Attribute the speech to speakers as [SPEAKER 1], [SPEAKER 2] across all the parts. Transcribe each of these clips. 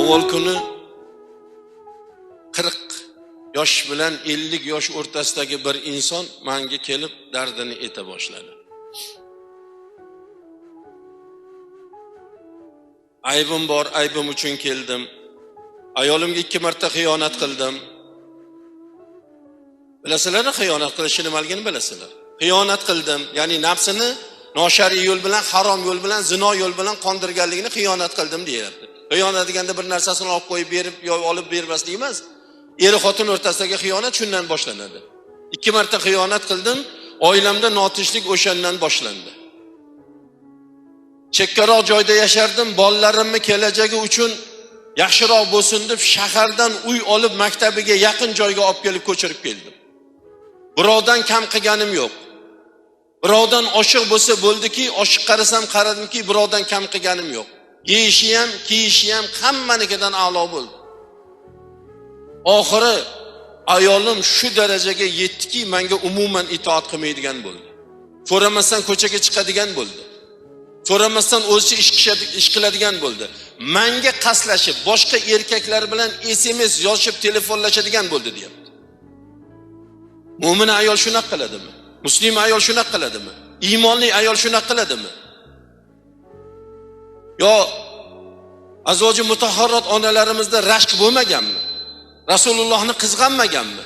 [SPEAKER 1] Avval kuni 40 yosh bilan 50 yosh o'rtasidagi bir inson menga kelib dardini eta boshladi. Aybim bor, aybim uchun keldim. Ayolimga 2 marta xiyonat qildim. Bilasizlar, xiyonat qilishi nimaligini bilasizlar. Xiyonat qildim, ya'ni nafsini noshariy yo'l bilan, harom yo'l bilan, zino yo'l bilan qondirganligini xiyonat qildim deyapti. Xiyonat deganda bir narsasini olib qo'yib berib yo olib bermaslik emas. Er xotin o'rtasidagi xiyonat shundan boshlanadi. 2 marta xiyonat qildim, oilamda notinchlik o'shandan boshlandi. Chekkaroq joyda yashardim, bolalarimni kelajagi uchun yaxshiroq bo'lsin deb shahardan uy olib maktabiga yaqin joyga olib kelib ko'chirib keldim. Birovdan kam qilganim yo'q. Birovdan oshiq bo'lsa bo'ldiki, oshiq qarasam qaradimki, birovdan kam qilganim yo'q. Yeyishi ham, kiyishi ham hammanikidan a'lo bo'ldi. Oxiri ayolim shu darajaga yetdiki, menga umuman itoat qilmaydigan bo'ldi. So'ramasdan ko'chaga chiqadigan bo'ldi. So'ramasdan o'zicha ish qiladigan bo'ldi. Menga qaslashib, boshqa erkaklar bilan SMS yozib telefonlashadigan bo'ldi deyapti. Mo'min ayol shunaqa qiladimi? Musulmon ayol shunaqa qiladimi? Iymonli ayol shunaqa qiladimi? Yo azvoji mutahharat onalarimizda rashk bo'lmaganmi? Rasulullohni qizg'anmaganmi?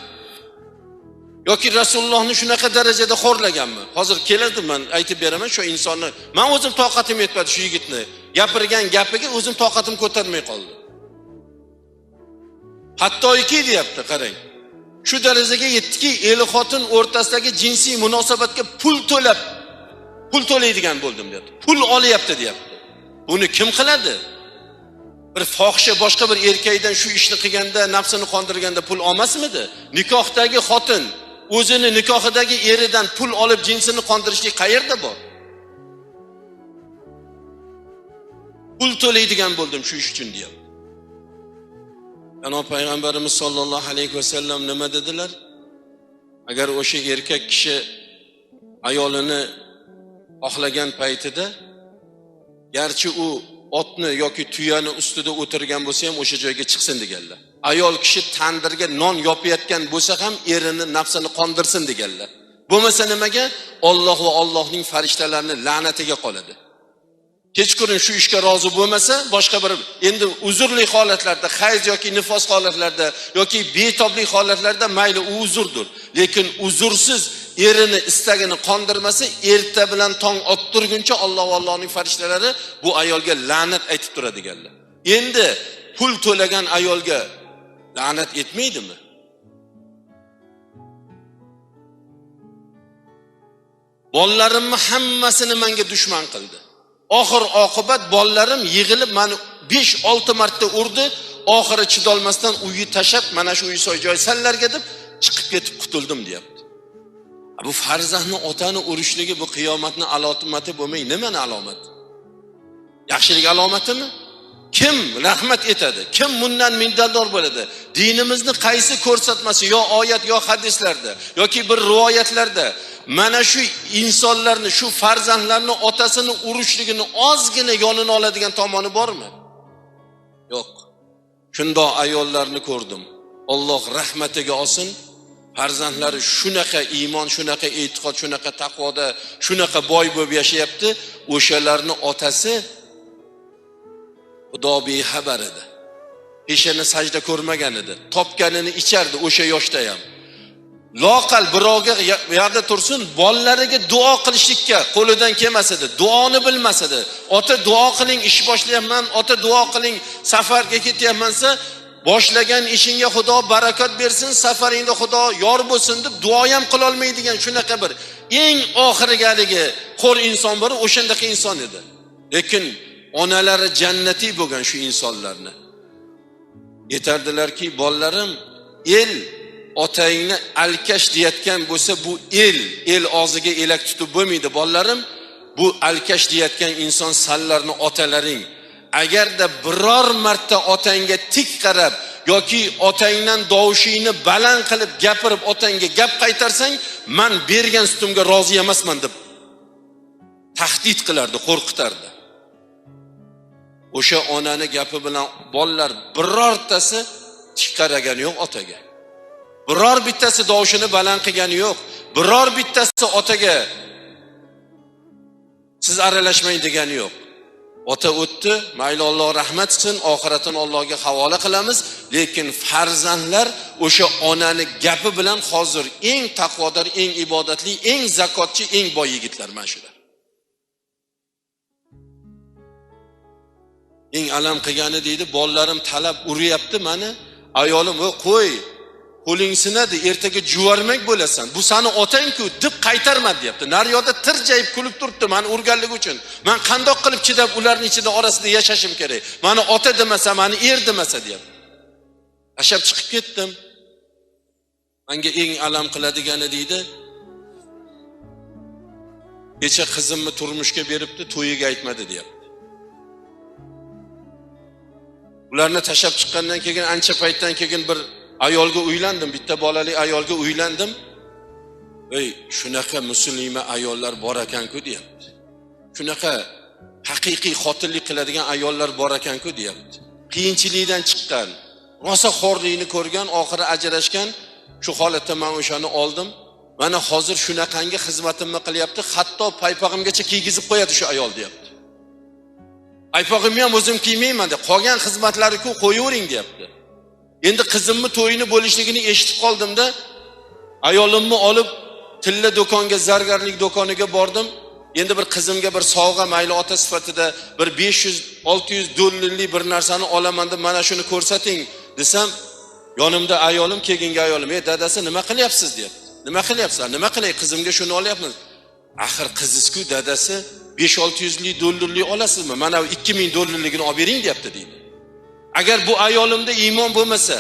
[SPEAKER 1] Yoki Rasulullohni shunaqa darajada xo'rlaganmi? Hozir keladi, men aytib beraman shu insonni. Men o'zim toqatim yetmadi shu yigitni. Gapirgan gapiga o'zim toqatim ko'tarmay qoldi. Hattoki deyapti, qarang. Shu darajaga yetdiki, el xotin o'rtasidagi jinsiy munosabatga pul to'lab, pul to'laydigan bo'ldim deyapti. Pul olyapti deyapti. Buni kim qiladi? Bir fohisha boshqa bir erkakdan shu ishni qilganda, nafsini qondirganda pul olmasmidi? Nikohdagi xotin o'zini nikohidagi eridan pul olib jinsini qondirishlik qayerda bor? Pul to'laydigan bo'ldim shu ish uchun deyapti. Janob payg'ambarimiz sollallohu alayhi vasallam nima dedilar? Agar o'sha erkak kishi ayolini xohlagan paytida, garchi u otni yoki tuyani ustida o'tirgan bo'lsa ham o'sha joyga chiqsin deganlar. Ayol kishi tandirga non yopayotgan bo'lsa ham erini nafsini qondirsin deganlar. Bo'lmasa nimaga? Alloh va Allohning farishtalarini la'natiga qoladi. Kechqurun shu ishga rozi bo'lmasa, boshqa bir endi uzrli holatlarda, hayz yoki nifos holatlarda yoki betoblik holatlarda mayli u uzrdir. Lekin uzrsiz erini istagini qondirmasa, erta bilan tong ottirguncha Alloh va Allohning farishtalari bu ayolga la'nat aytib turadi deganlar. Endi pul to'lagan ayolga la'nat etmaydimi? Bolalarimni hammasini menga dushman qildi. Oxir oqibat bolalarim yig'ilib meni 5-6 marta urdi. Oxiri chidolmasdan uyni tashab, mana shu uy soy joy sanlarga deb chiqib ketib qutuldim deyapti. Bu farzandni otani urishligi bu qiyomatni alomati bo'lmay, nimani alomati? Yaxshilik alomatimi? Kim rahmat etadi? Kim bundan minnatdor bo'ladi? Dinimizni qaysi ko'rsatmasi, yo oyat yo hadislarda yoki bir rivoyatlarda mana shu insonlarni, shu farzandlarni otasini urishligini ozgina yonini oladigan tomoni bormi? Yo'q. Shundoq ayollarni ko'rdim. Alloh rahmatiga olsin. Farzandlari shunaqa iymon, shunaqa e'tiqod, shunaqa taqvoda, shunaqa boy bo'lib yashayapti. O'shalarni otasi Xudo bexabar edi. Peshana sajda ko'rmagan edi. Topganini ichardi o'sha yoshda ham. Loqal birovga yerda tursin, bolalariga duo qilishlikka qo'lidan kelmas edi. Duoni bilmas edi. Ota duo qiling, ish boshlayapman, ota duo qiling, safarga ketyapman desa, boshlagan ishingga Xudo barakat bersin, safaringda Xudo yor bo'lsin deb duo ham qila olmaydigan shunaqa bir eng oxirgi qo'r inson bor, o'shandaqa inson edi. Lekin onalari jannatiy bo'lgan shu insonlarni yetardilarki, bolalarim, el otangni alkash deyotgan bo'lsa, bu el og'ziga elak tutib bo'lmaydi bolalarim. Bu alkash deyotgan inson sanlarni otalaring. Agarda biror marta otangga tik qarab yoki otangdan dovushingni baland qilib gapirib otangga gap qaytarsang, men bergan sutimga rozi emasman deb tahdid qilardi, qo'rqitardi. O'sha onani gapi bilan bolalar birortasi tik qaragani yo'q otaga. Biror bittasi dovushini baland qilgani yo'q. Biror bittasi otaga siz aralashmang degani yo'q. Ota o'tdi, mayli Alloh rahmat qilsin, oxiratini Allohga havola qilamiz, lekin farzandlar o'sha onani gapi bilan hozir eng taqvodor, eng ibodatli, eng zakotchi, eng boy yigitlar mana shular. Eng alam qilgani deydi, bolalarim talab uryapti meni, ayolim qo'y, qo'ling sinadi, ertaga juvarmak bo'lasan. Bu seni otang-ku deb qaytarmadi deyapti. Naryoqda tirjayib kulib turibdi meni urganligi uchun. Men qandoq qilib chidab ularning ichida orasida yashashim kerak? Meni ota demasa, meni er demasa deyapti. Tashlab chiqib ketdim. Menga eng alam qiladigani deydi, kecha qizimni turmushga beribdi, to'yiga aytmadi deyapti. Ularni tashlab chiqqandan keyin ancha paytdan keyin bir ayolga uylandim, bitta bolali ayolga uylandim. Ey, shunaqa musulmon ayollar bor ekan-ku deyapti. Shunaqa haqiqiy xotinlik qiladigan ayollar bor ekan-ku deyapti. Qiyinchilikdan chiqqan, rosa xorlikni ko'rgan, oxiri ajrashgan. Shu holatda men o'shani oldim. Mana hozir shunaqangi xizmatimni qilyapti, hatto paypog'imgacha kiygizib qo'yadi shu ayol deyapti. Paypog'imni ham o'zim kiymayman deb, qolgan xizmatlari-ku qo'yavering deyapti. Endi qizimni to'yini bo'lishligini eshitib qoldimda, ayolimni olib tilla do'konga, zargarlik do'koniga bordim. Endi bir qizimga bir sovg'a, mayli ota sifatida bir 500-600 dollarlik bir narsani olaman deb, mana shuni ko'rsating desam, yonimda ayolim, keyingi ayolim, "Ey dadasi, nima qilyapsiz?" deyapti. Nima qilyapsan? Nima qilay? Qizimga shuni olyapmiz. Axir qiziz-ku dadasi, 5-600 dollarlik olasizmi? Mana 2000 dollarligini olib bering deyapti deydi. Agar bu ayolimda iymon bo'lmasa,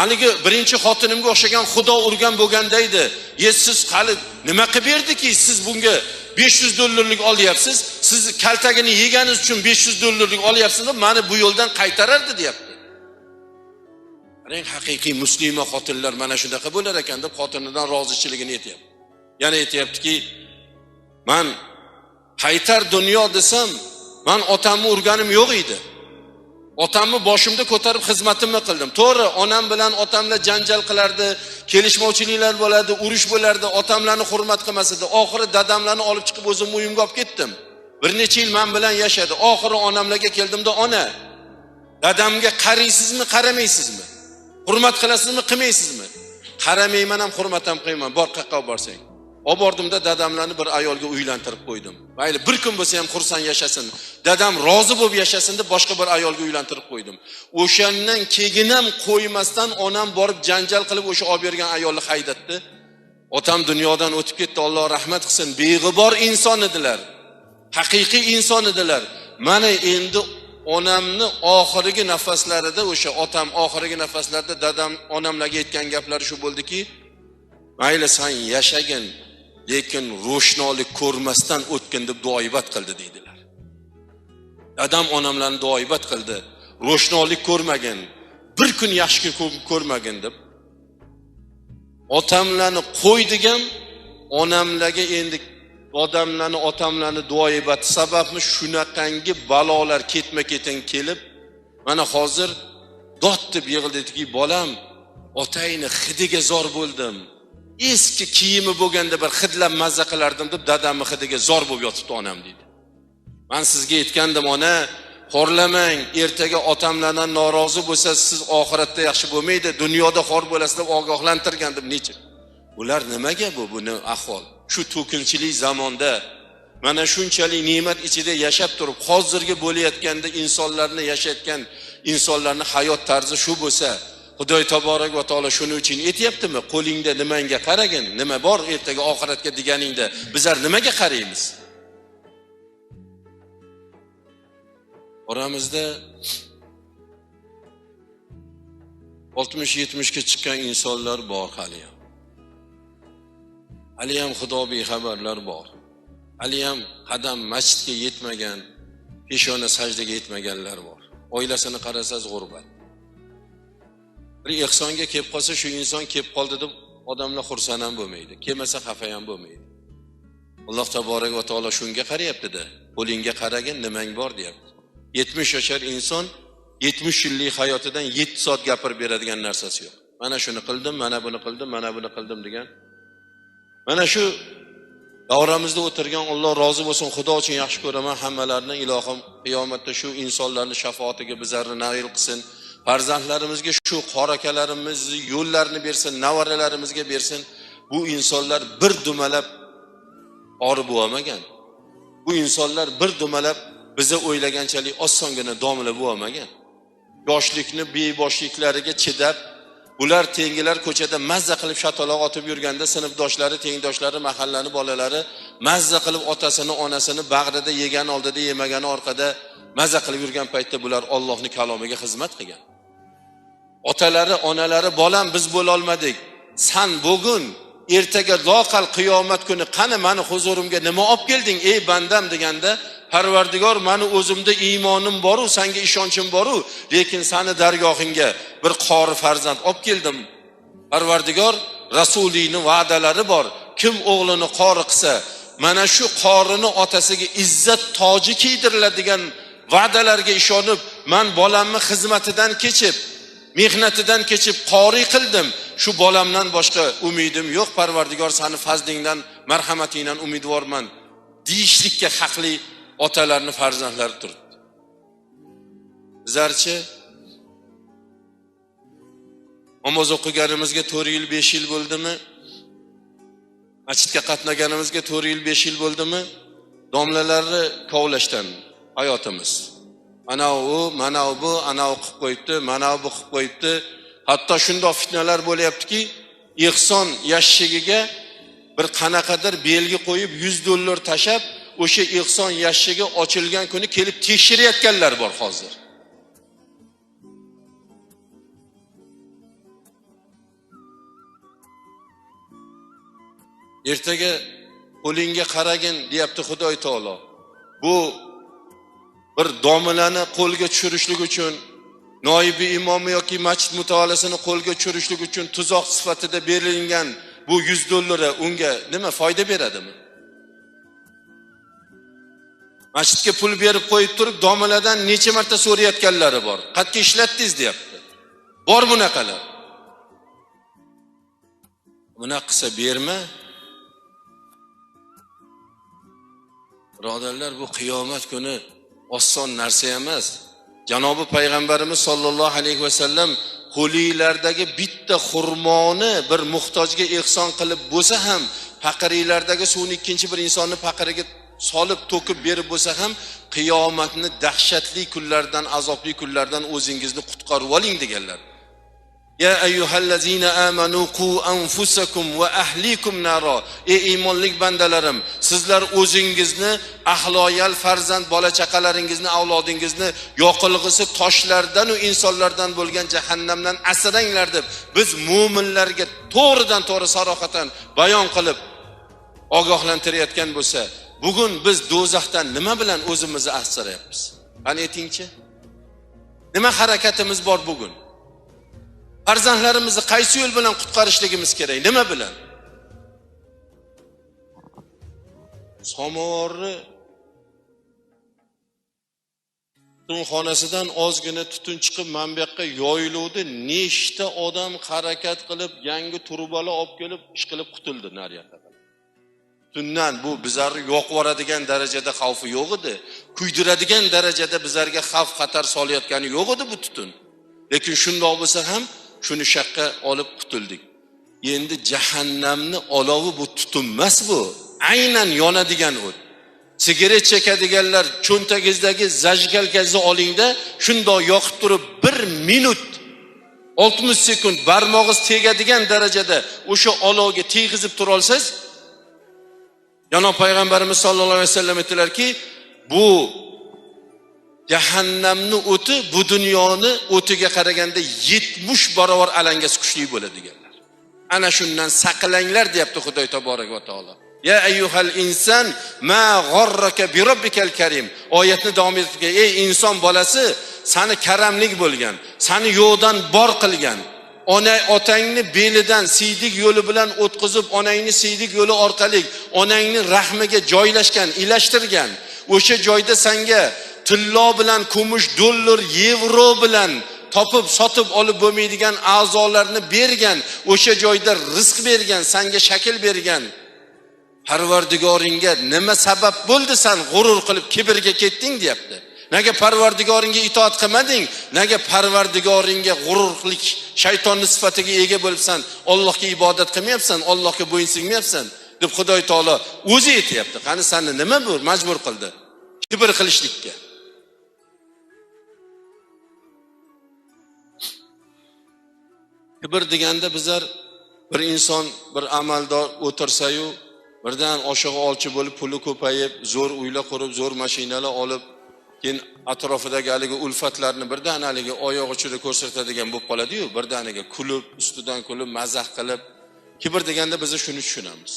[SPEAKER 1] haligi birinchi xotinimga o'xshagan xudo urgan bo'lganda edi. "Ye, siz hali nima qilib berdiki, siz bunga 500 dollarlik olyapsiz, siz kaltagini yeganingiz uchun 500 dollarlik olyapsiz deb meni bu yo'ldan qaytarardi" deyapti. Qarang, haqiqiy musulmon xotinlar mana shunaqa bo'lar ekan deb xotinidan rozichiligini aytyapti. Yana aytyaptiki, "Men qaytar dunyo desam, men otamni urganim yo'q edi. Otamni boshimda ko'tarib xizmatimni qildim. To'g'ri, onam bilan otamlar janjal qilardi, kelishmovchiliklar bo'lardi, urush bo'lardi, otamlarni hurmat qilmas edi. Oxiri dadamlarni olib chiqib o'zim uyimga olib ketdim. Bir necha yil men bilan yashadi. Oxiri onamlarga keldimda, ona, dadamga qaraysizmi, qaramaysizmi? Hurmat qilasizmi, qilmaysizmi? Qaramayman ham, hurmat ham qilmayman. Bor, qayerga borsang." Olib bordimda dadamlarni bir ayolga uylantirib qo'ydim. Mayli, bir kun bo'lsa ham xursand yashasin, dadam rozi bo'lib yashasin deb boshqa bir ayolga uylantirib qo'ydim. O'shandan keyin ham qo'ymasdan onam borib janjal qilib o'sha olib bergan ayolni haydatdi. Otam dunyodan o'tib ketdi, Alloh rahmat qilsin. Beg'ubor inson edilar. Haqiqiy inson edilar. Mana endi onamni oxirgi nafaslarida, o'sha otam oxirgi nafaslarida dadam onamlarga aytgan gaplari shu bo'ldiki, mayli sen yashagin, lekin ro'shnolik ko'rmasdan o'tgin deb duoibat qildi deydilar. Dadam onamlarni duoibat qildi. Ro'shnolik ko'rmagin, bir kun yaxshi ko'rmagin deb. Otamlarni qo'ydigan onamlarga endi odamlarni, otamlarni duoibati sababmi shunaqangi balolar ketma-ketin kelib, mana hozir dod deb yig'ildiki, bolam, otangni hidiga zor bo'ldim. Eski kiyimi bo'lganda bir hidlab mazza qilardim deb dadamni hidiga zor bo'lib yotibdi onam deydi. Men sizga aytgandim, ona, xorlamang, ertaga otamlardan norozi bo'lsa, siz oxiratda yaxshi bo'lmaydi, dunyoda xor bo'lasiz deb ogohlantirgandim necha. Ular nimaga bu buni ahvol? Shu to'kinchilik zamonda mana shunchalik ne'mat ichida yashab turib, hozirgi bo'layotganda insonlarni yashayotgan insonlarning hayot tarzi shu bo'lsa, Xudoy taborak va taolo shuning uchun aytyaptimi? Qo'lingda nimangga qaragin, nima bor ertaga oxiratga deganingda bizlar nimaga qaraymiz? Oramizda 60-70 ga chiqqan insonlar bor hali ham. Hali ham xudo bexabarlar bor. Hali ham qadam masjidga yetmagan, peshona sajdaga yetmaganlar bor. Oilasini qarasangiz g'urbat. Bir ehsonga kelib qolsa, shu inson kelib qoldi deb odamlar xursand ham bo'lmaydi, kelmasa xafa ham bo'lmaydi. Alloh taborak va taolo shunga qarayapti-da. Qo'lingga qaragin, nimang bor deyapti. 70 yashar inson 70 yillik hayotidan 7 soat gapirib beradigan narsasi yo'q. Mana shuni qildim, mana buni qildim, mana buni qildim degan. Mana shu davramizda o'tirgan, Alloh rozi bo'lsin, Xudo uchun yaxshi ko'raman hammalarini, ilohim qiyomatda shu insonlarning shafoatiga bizlarni nail qilsin. Farzandlarimizga shu qorakalarimizning yo'llarini bersin, nevaralarimizga bersin. Bu insonlar bir dumalab qori bo'lmagan. Bu insonlar bir dumalab biza o'ylaganchalik osongina domla bo'lmagan. Yoshlikni beboshliklariga chidab, ular tengilar ko'chada mazza qilib shataloq otib yurganda sinfdoshlari, tengdoshlari, mahallani bolalari mazza qilib otasini, onasini bag'rida yegan oldida, yemagani orqada mazza qilib yurgan paytda bular Allohning kalomiga xizmat qilgan. Otalari, onalari, bolam biz bo'la olmadik. San bugun, ertaga loqal qiyomat kuni qani meni huzurimga nima olib kelding ey bandam deganda, Parvardigor meni o'zimda iymonim bor-u, senga ishonchim bor-u, lekin seni dargohingga bir qori farzand olib keldim. Parvardigor Rasulingning va'dalari bor. Kim o'g'lini qori qilsa, mana shu qorini otasiga izzat toji kiydiriladigan va'dalarga ishonib, men bolamni xizmatidan kechib, mehnatidan kechib qori qildim. Shu bolamdan boshqa umidim yo'q, Parvardigor seni fazlingdan, marhamatingdan umidvorman deyishlikka haqli otalarni farzandlari turibdi. Bizlarchi namoz o'qiganimizga 4 yil, 5 yil bo'ldimi? Masjidga qatnaganimizga 4 yil, 5 yil bo'ldimi? Domlalarni kovlashdan hayotimiz. Mana u, mana bu, ana u qilib qo'yibdi, mana bu qilib qo'yibdi. Hatto shundoq fitnalar bo'lyaptiki, ehson yashigiga bir qanaqadir belgi qo'yib $100 tashab, o'sha ehson yashigi ochilgan kuni kelib tekshirayotganlar bor hozir. Ertaga qo'lingga qaragin deyapti Xudoy taolo. Bu bir domlani qo'lga tushirishlik uchun, noibi imomi yoki masjid mutavallisini qo'lga tushirishlik uchun tuzoq sifatida berilgan bu $100 unga nima foyda beradimi? Masjidga pul berib qo'yib turib, domladan necha marta so'rayotganlari bor. Qatga ishlatdingiz deyapti. Bor bunaqalar. Buna qilsa berma. Birodarlar, bu qiyomat kuni oson narsa emas. Janobi payg'ambarimiz sollallohu alayhi vasallam qo'linglardagi bitta xurmoni bir muhtojga ehson qilib bo'lsa ham, faqiringlardagi suvni ikkinchi bir insonni faqiriga solib to'kib berib bo'lsa ham, qiyomatni dahshatli kunlardan, azobli kunlardan o'zingizni qutqarib oling deganlar. Ya ayyuhallazina amanu qu anfusakum va ahlikum nara. Ey iymonlik bandalarim, sizlar o'zingizni, ahloyal farzand bola chaqalaringizni, avlodingizni yoqilg'isi toshlardan va insonlardan bo'lgan jahannamdan asranglar deb biz mo'minlarga to'g'ridan to'g'ri sarohatan bayon qilib ogohlantirayotgan bo'lsa, bugun biz do'zaxdan nima bilan o'zimizni asrayapmiz? Qani aytingchi? Nima harakatimiz bor bugun? Farzandlarimizni qaysi yo'l bilan qutqarishligimiz kerak? Nima bilan? Samovarni tutunxonasidan ozgina tutun chiqib mana bu yoqqa yoyiluvdi. Nechta odam harakat qilib, yangi turbalar olib kelib, ish qilib qutuldi nariyoqqa. Tutundan bu bizlarni yo'q yuboradigan darajada xavfi yo'q edi. Kuydiradigan darajada bizlarga xavf xatar solayotgani yo'q edi bu tutun. Lekin shundoq bo'lsa ham shuni shaqqa olib qutuldik. Endi jahannamni olovi bu tutun emas bu. Aynan yonadigan o't. Sigaret chekadiganlar cho'ntagingizdagi zajgalkangizni olingda, shundoq yoqib turib 1 minut 60 sekund barmog'ingiz tegadigan darajada o'sha olovga tegizib tura olsangiz, Janob payg'ambarimiz sollallohu alayhi vasallam aytdilarki, bu jahannamni o'ti bu dunyoni o'tiga qaraganda 70 barobar alangasi kuchli bo'ladi deganlar. Ana shundan saqlanglar deyapti Xudoy taborak va taolo. Ya ayyuhal insan ma g'arraka bi robbikal karim. Oyatni davom etib, ey inson bolasi, seni karamlik bo'lgan, seni yo'qdan bor qilgan, ona otangni belidan siydik yo'li bilan o'tkazib, onangni siydik yo'li orqali onangni rahmiga joylashgan, ilashtirgan, o'sha joyda senga Tillo bilan, kumush, dollar, yevro bilan topib sotib olib bo'lmaydigan a'zolarni bergan, o'sha joyda rizq bergan, sanga shakl bergan Parvardigoringga nima sabab bo'ldi san g'urur qilib kibrga ketding deyapti. Nega Parvardigoringga itoat qilmading? Nega Parvardigoringga g'ururlik, shaytonning sifatiga ega bo'libsan, Allohga ibodat qilmayapsan, Allohga bo'ysunmayapsan deb Xudoy taolo o'zi aytayapti. Qani seni nima bu majbur qildi kibr qilishlikka? Kibr deganda bizlar bir inson, bir amaldor o'tirsa-yu, birdan oshig'i olchi bo'lib, puli ko'payib, zo'r uylar qurib, zo'r mashinalar olib, keyin atrofidagi haligi ulfatlarni birdan haligi oyoq uchida ko'rsatadigan bo'lib qoladi-yu, birdaniga kulib, ustidan kulib, mazax qilib. Kibr deganda biz shuni tushunamiz.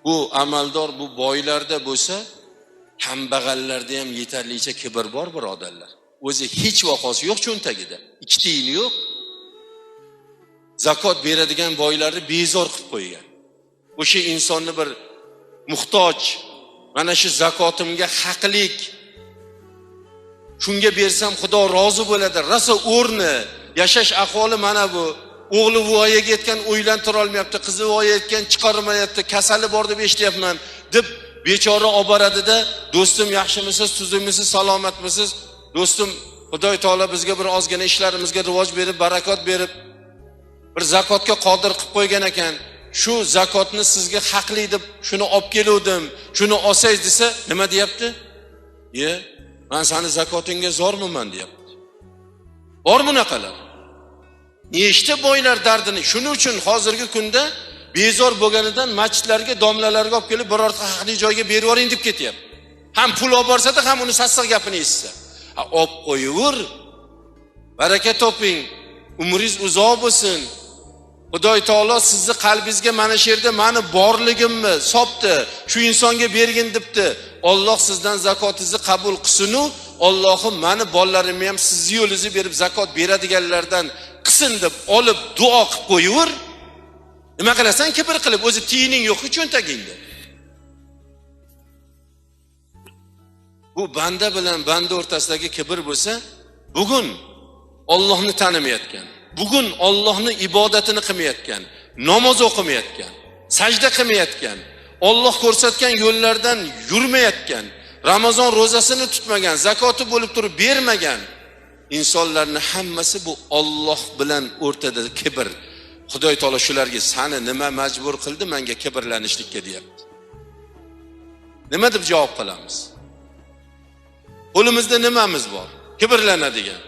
[SPEAKER 1] Bu amaldor, bu boylarda bo'lsa, kambag'allarda ham yetarlicha kibr bor, birodarlar. O'zi hech vaqosi yo'q cho'ntagida, ikki tiyini yo'q. Zakot beradigan boylarni bezor qilib qo'ygan. O'sha insonni bir muhtoj, mana shu zakotimga haqlik, shunga bersam Xudo rozi bo'ladi, rosa o'rni, yashash ahvoli mana bu. O'g'li voyaga yetgan o'ylantira olmayapti, qizi voyaga yetgan chiqarmayapti, kasali bor deb eshityapman deb bechora olib boradida, do'stim yaxshimisiz, tuzukmisiz, salomatmisiz? Do'stim, Xudoy taolo bizga bir ozgina ishlarimizga rivoj berib, barakot berib, bir zakotga qodir qilib qo'ygan ekan. Shu zakotni sizga haqli deb shuni olib keluvdim, shuni olsangiz desa, nima deyapti? "Ye, men seni zakotingga zormiman" deyapti. Bor bunaqalar. Nechta boylar dardini, shuning uchun hozirgi kunda bezor bo'lganidan masjidlarga, domlalarga olib kelib birorta haqli joyga berib yuboring deb ketyapti. Ham pul olib borsada, ham uni sassiq gapini eshitsa. Ha, olib qo'yivur. Baraka toping, umringiz uzoq bo'lsin. Xudoy taolo sizni qalbingizga mana shu yerda meni borligimni sopdi, shu insonga bergin debdi. Alloh sizdan zakotingizni qabul qilsin-u, Allohim meni bolalarimni ham sizni yo'lingizni berib zakot beradiganlardan qilsin deb olib duo qilib qo'yivur. Nima qilasan kibr qilib, o'zi tiyining yo'q cho'ntagingda. Bu banda bilan banda o'rtasidagi kibr bo'lsa, bugun Allohni tanimayotgan, bugun Allohning ibodatini qilmayotgan, namoz o'qimayotgan, sajda qilmayotgan, Alloh ko'rsatgan yo'llardan yurmayotgan, Ramazon ro'zasini tutmagan, zakoti bo'lib turib bermagan insonlarning hammasi bu Alloh bilan o'rtada kibr. Xudoy taolo shularga seni nima majbur qildi menga kibrlanishlikka deyapti. Nima deb javob qilamiz? Qo'limizda nimamiz bor? Kibrlanadigan.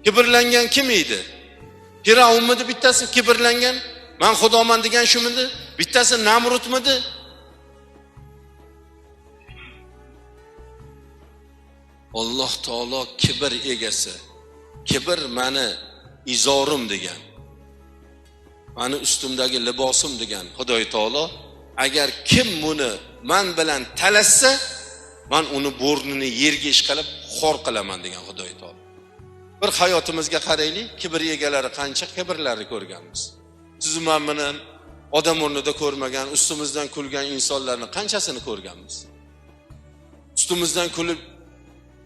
[SPEAKER 1] Kibrlangan kim edi? Firavunmidi bittasi kibrlangan? Men Xudoman degan shumidi? Bittasi Namrudmidi? Alloh taolo kibr egasi. Kibr meni izorim degan. Meni ustimdagi libosim degan Xudoy taolo, agar kim buni men bilan talashsa, men uni bo'rnini yerga ishqalab xor qilaman degan Xudoy taolo. Bir hayotimizga qaraylik, kibr egalari qancha kibrlarni ko'rganmiz. Siz men bilan odam o'rnida ko'rmagan, ustimizdan kulgan insonlarni qanchasini ko'rganmiz? Ustimizdan kulib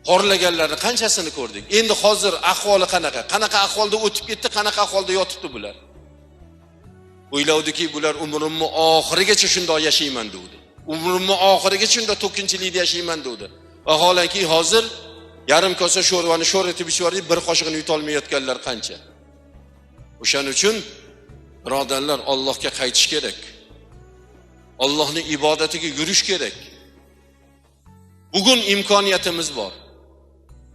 [SPEAKER 1] xorlaganlarni qanchasini ko'rdik? Endi hozir ahvoli qanaqa? Qanaqa ahvolda o'tib ketdi, qanaqa ahvolda yotibdi bular? O'ylovdiki, bular umrimni oxirigacha shundoq yashayman dedi. Umrimni oxirigacha shundoq to'kinchilikda yashayman dedi. Vaholanki hozir yarim kosa sho'rvani sho'r etib ichib yuborib, bir qoshig'ini yutolmayotganlar qancha? O'shaning uchun birodarlar, Allohga qaytish kerak. Allohning ibodatiga yurish kerak. Bugun imkoniyatimiz bor.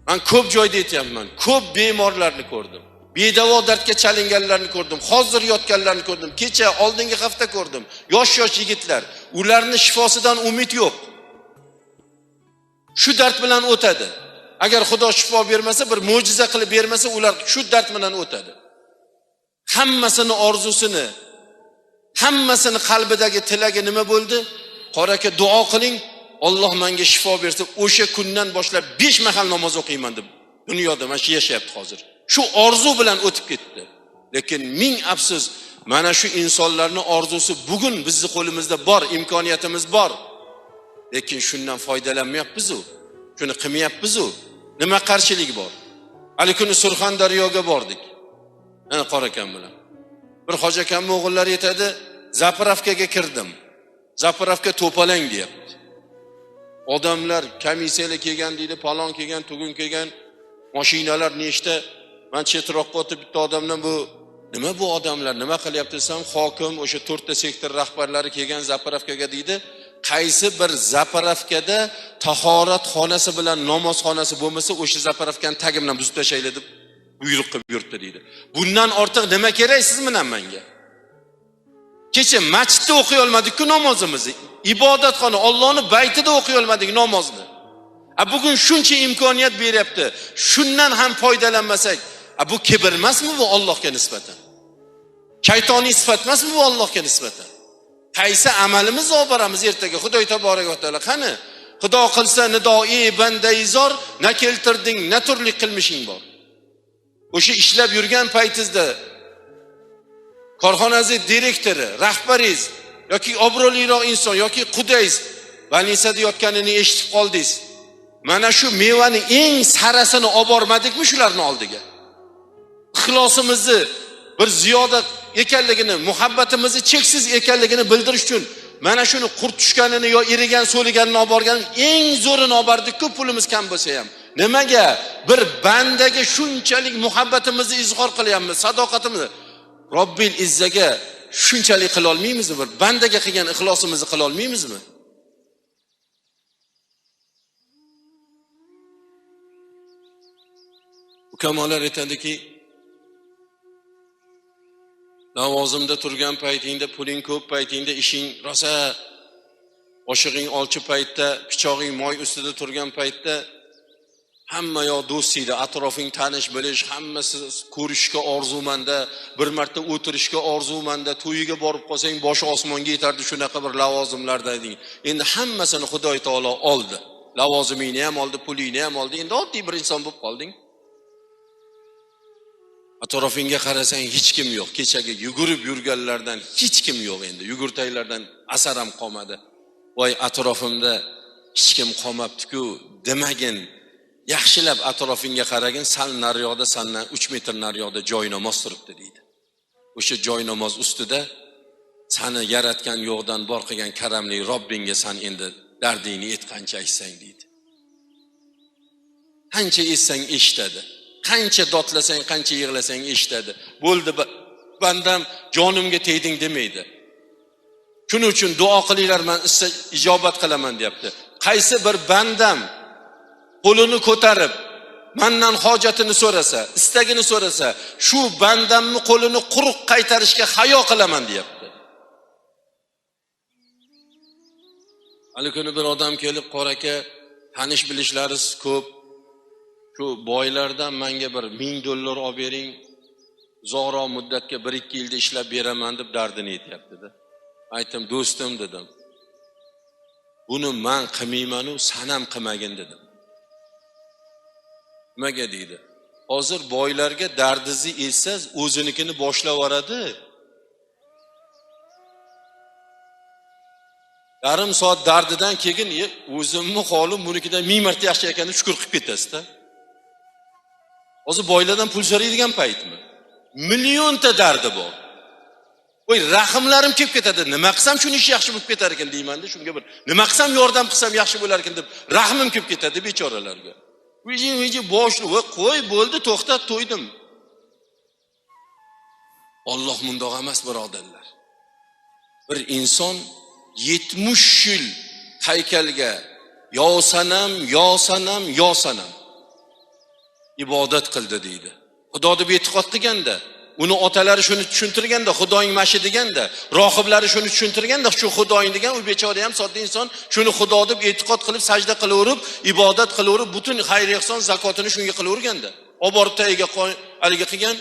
[SPEAKER 1] Men ko'p joyda aytyapman, ko'p bemorlarni ko'rdim. Bedavo dardga chalinganlarni ko'rdim, hozir yotganlarni ko'rdim, kecha oldingi hafta ko'rdim. Yosh-yosh yigitlar, ularning shifosidan umid yo'q. Shu dard bilan o'tadi. Agar Xudo shifo bermasa, bir mo'jiza qilib bermasa, ular shu dard bilan o'tadi. Hammasini orzusini, hammasini qalbidagi tilagi nima bo'ldi? Qora aka, duo qiling, Alloh menga shifo bersa, o'sha kundan boshlab 5 mahal namoz o'qiyman deb dunyoda mana shu yashayapti hozir. Shu orzu bilan o'tib ketdi. Lekin ming afsus, Mana shu insonlarning orzusi bugun bizning qo'limizda bor, imkoniyatimiz bor. Lekin shundan foydalanmayapmiz-u. Shuni qilmayapmiz-u. Nima qarshilik bor? Hali kuni Surxondaryoga bordik. Mana Qorakam bilan. Bir hoji akamning o'g'illari aytadi, zapravkaga kirdim. Zapravka to'palang deyapti. Odamlar komissiyalar kelgan deydi, palon kelgan, tugun kelgan, mashinalar nechta. Men chetroqqa o'tib bitta odamdan bu nima bu odamlar, nima qilyapti desam, hokim o'sha 4 ta sektor rahbarlari kelgan zapravkaga deydi. Qaysi bir zapravkada tahorat xonasi bilan namoz xonasi bo'lmasa, o'sha zapravkani tagi bilan buzib tashlaydi deb buyruq qilib yuribdi deydi. Bundan ortiq nima kerak siz bilan menga? Kecha masjidda o'qiy olmadik-ku namozimizni. Ibodatxona, Allohning baytida o'qiy olmadik namozni. A bugun shuncha imkoniyat beryapti. Shundan ham foydalanmasak, a bu kibr emasmi bu Allohga nisbatan? Shaytoniy sifat emasmi bu Allohga nisbatan? Qaysi amalimizni olib boramiz ertaga Xudoy taboraka va taolo qani? Xudo qilsa nidoi bandaizor, na keltirding, na turli qilmishing bor. O'sha ishlab yurgan paytingizda korxonangiz direktori, rahbaringiz yoki obro'liroq inson yoki qudangiz больницада yotganini eshitib qoldingiz. Mana shu mevaning eng sarasini olib bormadikmi shularning oldiga? Ixlosimizni bir ziyoda ekanligini, muhabbatimizni cheksiz ekanligini bildirish uchun mana shuni qurt tushganini yo erigan, so'liganini olib borgan eng zo'rini olib bordik-ku, pulimiz kam bo'lsa ham. Nimaga? Bir bandaga shunchalik muhabbatimizni izhor qilyapmiz, sadoqatimizni. Robbil Izzaga shunchalik qila olmaymizmi? Bir bandaga qilgan ixlosimizni qila olmaymizmi? Ukamolar aytadiki, lavozimda turgan paytingda, puling ko'p paytingda, ishing rosa, oshig'ing olchi paytda, pichog'ing moy ustida turgan paytda hamma yoq do'st edi, atrofing tanish bilish, hammasi ko'rishga orzumanda, bir marta o'tirishga orzumanda, to'yiga borib qolsang boshi osmonga yetardi, shunaqa bir lavozimlarda eding. Endi hammasini Xudoy taolo oldi. Lavozimingni ham oldi, pulingni ham oldi. Endi oddiy bir inson bo'lib qolding. Atrofingga qarasang hech kim yo'q. Kechagi yugurib yurganlardan hech kim yo'q endi. Yugurtaylardan asar ham qolmadi. Voy atrofimda hech kim qolmabdi-ku demagin. Yaxshilab atrofingga qaragin, sal naryoqda sandan 3 metr naryoqda joy namoz turibdi deydi. O'sha joy namoz ustida seni yaratgan yo'qdan bor qilgan karamli Robbingga san endi dardingni aytqancha aytsang deydi. Qancha etsang eshitadi. Qancha dodlasang, qancha yig'lasang eshitadi. Bo'ldi bandam, jonimga tegding demaydi. Shuning uchun duo qilinglar, men ijobat qilaman deyapti. Qaysi bir bandam qo'lini ko'tarib mendan hojatini so'rasa, istagini so'rasa, shu bandamni qo'lini quruq qaytarishga hayo qilaman deyapti. Hali kuni bir odam kelib, qora aka, tanish bilishlaringiz ko'p. Shu boylardan menga bir $1000 olib bering, uzoqroq muddatga 1-2 yilda ishlab beraman deb dardini aytayapti-da. Aytdim, do'stim dedim. Buni men qilmayman-u, san ham qilmagin dedim. Nimaga deydi? Hozir boylarga dardingizni aytsangiz, o'zinikini boshlab yuboradi. Yarim soat dardidan keyin o'zimni holim bunikidan 1000 marta yaxshi ekan deb shukr qilib ketasiz-da. Hozir boylardan pul so'raydigan paytmi? Millionta dardi bor. Voy, rahimlarim kelib ketadi. Nima qilsam shuni ishi yaxshi bo'lib ketar ekan deyman-da, shunga bir nima qilsam yordam qilsam yaxshi bo'lar ekan deb rahmim kelib ketadi bechoralarga. Uyji boshli, voy qo'y bo'ldi, to'xtat, to'ydim. Alloh mundoq emas, birodarlar. Bir inson 70 yil haykalga yo sanam, yo sanam, yo sanam ibodat qildi deydi. Xudo deb e'tiqod qilganda, uni otalari shuni tushuntirganda, Xudoing mashi deganda, rohiblari shuni tushuntirganda, shu Xudoing degan u bechora ham sodda inson shuni Xudo deb e'tiqod qilib, sajda qilaverib, ibodat qilaverib, butun xayr ehson zakotini shunga qilaverganda, olib borib tagiga haligi qilgan.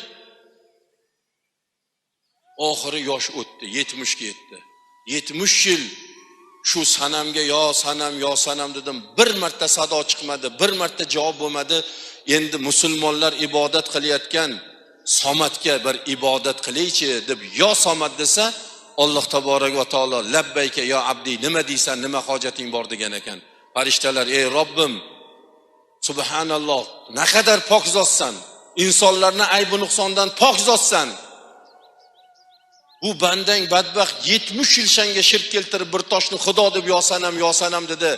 [SPEAKER 1] Oxiri yosh o'tdi, 70 ga yetdi. 70 yil shu sanamga yo sanam, yo sanam dedim. Bir marta sado chiqmadi, bir marta javob bo'lmadi. Endi musulmonlar ibodat qilayotgan Somatga bir ibodat qilaychi deb yo Somat desa, Alloh taborak va taolo labbayka yo abdi, nima deysan, nima hojating bor degan ekan. Farishtalar, ey Robbim, subhanalloh, naqadar pok zotsan, insonlarni ayb va nuqsondan pok zotsan. Bu bandang badbaxt 70 yil shanga shirk keltirib bir toshni xudo deb yo sanam, yo sanam dedi.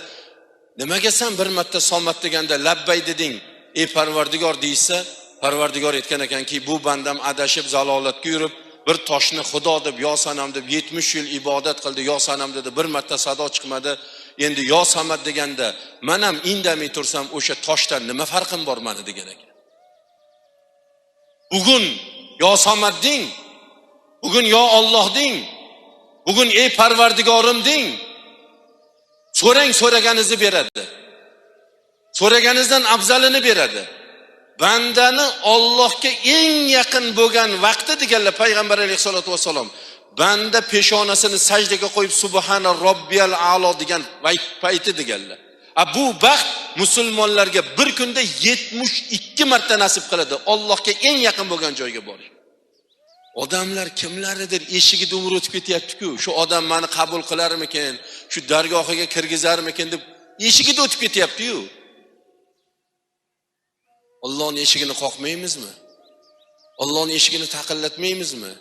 [SPEAKER 1] Nimaga sen bir marta Somat deganda labbay deding, ey Parvardigor deysa, Parvardigor aytgan ekanki, bu bandam adashib zalolatga yurib bir toshni xudo deb yo sanam deb 70 yil ibodat qildi, yo sanam dedi, bir marta sado chiqmadi. Endi yo Samad deganda men ham indamay tursam o'sha toshdan nima farqim bor meni degan ekan. Bugun yo Samad ding, bugun yo Alloh ding, bugun ey Parvardigorim ding. So'rang, so'raganingizni beradi. So'raganingizdan afzalini beradi. Bandani Allohga eng yaqin bo'lgan vaqti deganlar payg'ambar alayhisolatu vasallam. Banda peshonasini sajdaga qo'yib subhana robbiyal a'lo degan payti deganlar. A bu baxt musulmonlarga bir kunda 72 marta nasib qiladi. Allohga eng yaqin bo'lgan joyga borish. Odamlar kimlaridir eshigida umr o'tib ketyapti-ku. Shu odam meni qabul qilarmikin, shu dargohiga kirgizarmikin deb eshigida o'tib ketyapti-yu. Allohning eshigini qoqmaymizmi? Allohning eshigini taqillatmaymizmi?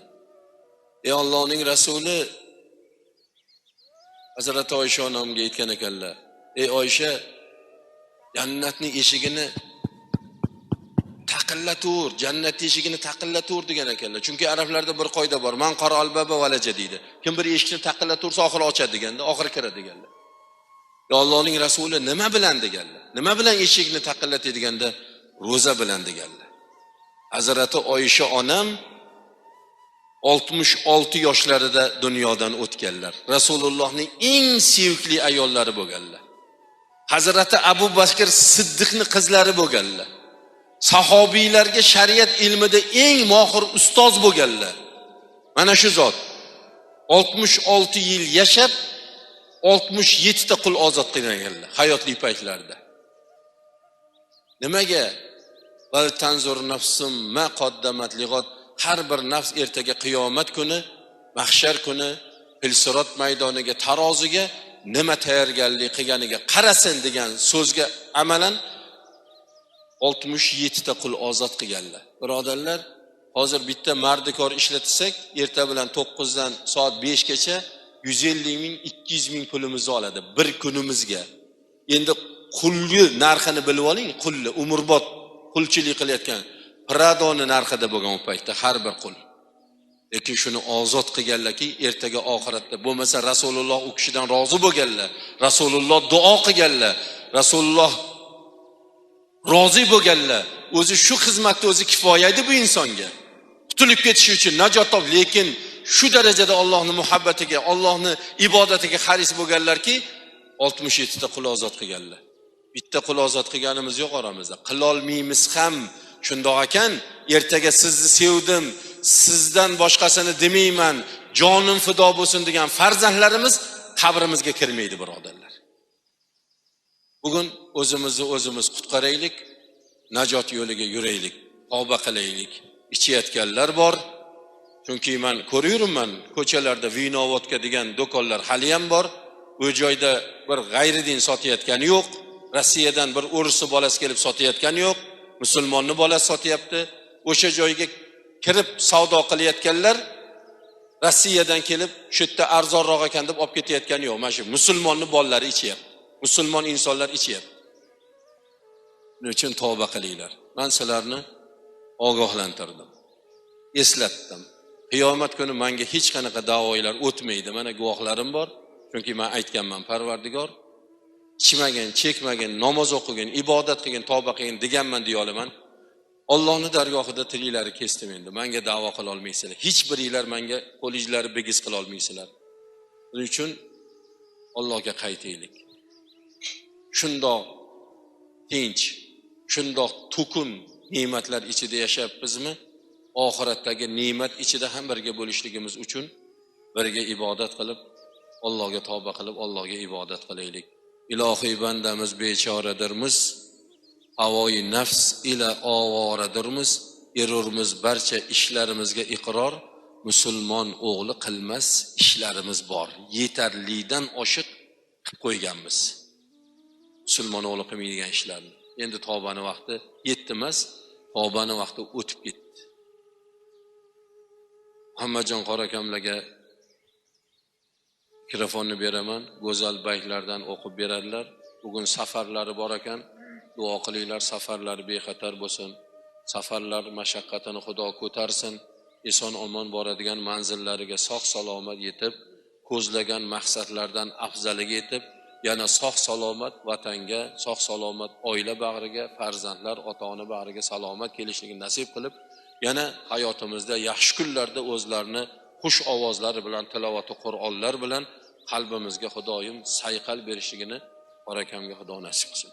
[SPEAKER 1] Ey Allohning rasuli Hazrati Oysha onamga aytgan ekanlar. Ey Oysha, jannatning eshigini taqillatur, jannat eshigini taqillatur degan ekanlar. Chunki arablarda bir qoida bor. Man qara'al baba valaja deydi. Kim bir eshikni taqillatursa oxiri ochadi deganda, oxiri kiradi deganlar. Ey Allohning rasuli nima bilan deganlar? Nima bilan eshikni taqillatadi deganda, ro'za bilan deganlar. Hazrati Oysha onam 66 yoshlarida dunyodan o'tganlar. Rasulullohning eng sevimli ayollari bo'lganlar. Hazrati Abu Bakr Siddiqning qizlari bo'lganlar. Sahobiylarga shariat ilmida eng mohir ustoz bo'lganlar. Mana shu zot 66 yil yashab 67 ta qul ozod qilganlar hayotli paytlarida. Nimaga? Val tanzur nafsum ma qaddamat lig'at. Har bir nafs ertaga qiyomat kuni, mahshar kuni, Pilsirot maydoniga, taroziga nima tayyorgarlik qilganiga qarasin degan so'zga amalan 67 ta qul ozod qilganlar. Birodarlar, hozir bitta mardikor ishlatsak, erta bilan 9 dan soat 5 gacha 150 ming, 200 ming pulimizni oladi bir kunimizga. Endi qulni narxini bilib oling, qulni umrbod qulchilik qilayotgan Pradoni narxida bo'lgan u paytda har bir qul. Lekin shuni ozod qilganlarki, ertaga oxiratda bo'lmasa Rasululloh u kishidan rozi bo'lganlar, Rasululloh duo qilganlar, Rasululloh rozi bo'lganlar, o'zi shu xizmatda o'zi kifoya edi bu insonga. Qutulib ketish uchun najot top, lekin shu darajada Allohning muhabbatiga, Allohning ibodatiga haris bo'lganlarki, 67 ta qul ozod qilganlar. Bitta qul ozod qilganimiz yo'q oramizda. Qilolmaymiz ham. Shundoq ekan, ertaga sizni sevdim, sizdan boshqasini demayman, jonim fido bo'lsin degan farzandlarimiz qabrimizga kirmaydi, birodarlar. Bugun o'zimizni o'zimiz qutqaraylik, najot yo'liga yuraylik, tavba qilaylik. Ichayotganlar bor. Chunki men ko'ryapman, ko'chalarda vino vodka degan do'konlar hali ham bor. U joyda bir g'ayridin sotayotgani yo'q. Rossiyadan bir o'risi bolasi kelib sotayotgani yo'q. Musulmonni bolasi sotyapti. O'sha joyga kirib savdo qilayotganlar Rossiyadan kelib shu yerda arzonroq ekan deb olib ketayotgani yo'q. Mana shu musulmonni bolalari ichyapti. Musulmon insonlar ichyapti. Buning uchun tavba qilinglar. Men sizlarni ogohlantirdim, eslatdim. Qiyomat kuni menga hech qanaqa da'volar o'tmaydi. Mana guvohlarim bor. Chunki men aytganman, Parvardigor, ichmagin, chekmagin, namoz o'qigin, ibodat qilgin, tavba qilgin deganman deya olaman. Allohning dargohida tilinglarni kesdim endi. Menga da'vo qila olmaysizlar. Hech biringlar menga qo'linglarni bigiz qila olmaysizlar. Buning uchun Allohga qaytaylik. Shundoq tinch, shundoq to'kin ne'matlar ichida yashayapmizmi? Oxiratdagi ne'mat ichida ham birga bo'lishligimiz uchun birga ibodat qilib, Allohga tavba qilib, Allohga ibodat qilaylik. Ilohiy bandamiz bechoradirmiz, havoyi nafs ila ovoradirmiz. Erurmiz barcha ishlarimizga iqror, musulmon o'g'li qilmas ishlarimiz bor. Yetarlidan oshiq qilib qo'yganmiz. Musulmon o'g'li qilmaydigan ishlarni. Endi tavbani vaqti yetdi emas, tavbani vaqti o'tib ketdi. Muhammadjon qori akamlarga mikrofonni beraman, go'zal baytlardan o'qib beradilar. Bugun safarlari bor ekan, duo qilinglar, safarlari bexatar bo'lsin. Safarlar mashaqqatini Xudo ko'tarsin. Eson omon boradigan manzillariga sog' salomat yetib, ko'zlagan maqsadlardan afzaliga yetib, yana sog' salomat vatanga, sog' salomat oila bag'riga, farzandlar, ota-ona bag'riga salomat kelishligini nasib qilib, yana hayotimizda yaxshi kunlarda o'zlarini xush ovozlari bilan, tilovati Qur'onlar bilan qalbimizga Xudoyim sayqal berishligini qori akamga Xudo nasib qilsin.